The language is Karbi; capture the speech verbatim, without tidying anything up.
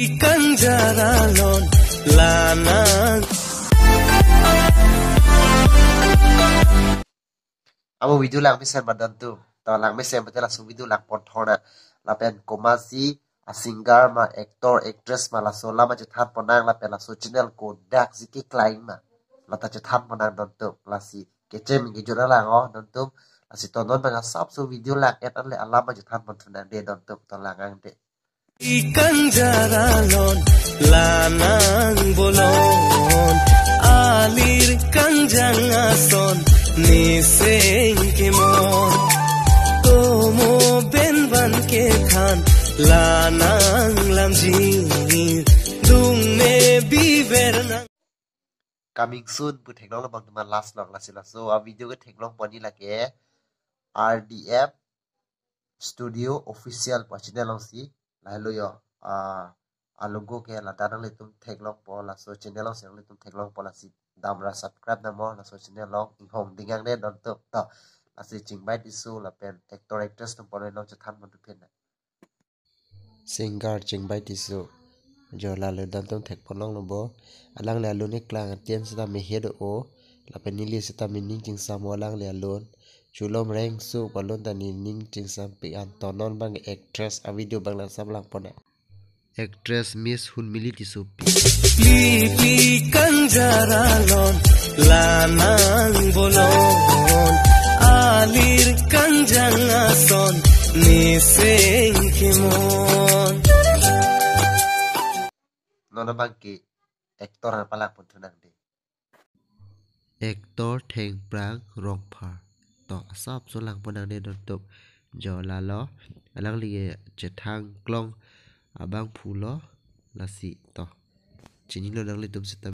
Kangjar alon lanang. Amo video langmesen ma don atum. To langmesen pute laso video langpon thornang. Lapen komatsi a singer ma, actor, actress ma, laso alam chethan ponnang, lapen laso channel kodak si keklem ma, lata chethan ponnang don atum. Lasi kecheng kejut alang o don atum. Lasi to non abang asapso video lang-et anle alam chethan pon thunang de don atum. To lang-ang de. Kangjar alon lanang bolon, alir kangjang ason niseng kemon. Tomo benban kethan lanang lamjir, dungne biver nang. Coming soon pu theklonglo abang teman last long, lasi laso a video ketheklong pon ni lake R D F Studio Official pu channel alongsi. Lahelo yo, ah, a logo ke ladak nanglitum theklongpo, laso channel alongsi nanglitum theklongpo, lasi damra subscribe nangmo laso channel along. Inghong dingang de don atum. To, lasi Chingbai Tisso lapen actor actress atum pon along chethan pon thuphin nang. Singer Chingbai Tisso. Jo lalo don atum thekpon longlo bo. Alangli alun eklang atien seta mehe do o. Lapen neli seta nening chingsam o alangli alun. Chulom rengso pu alun ta nening chingsampik an. To non abang actress a video abang langsam langpon nang. Actress Miss Hunmili Tissopi. Pli pli kangjar alon lanang bolon, alir kangjang ason niseng kemon. Non abang ke actor an palak pon thunang de. Actor Thengprang Rongphar. To asapso langpon nang de don atum. Jo lalo, alangli chethang klong abang pulo, lasi to. Chinilo nanglitum seta.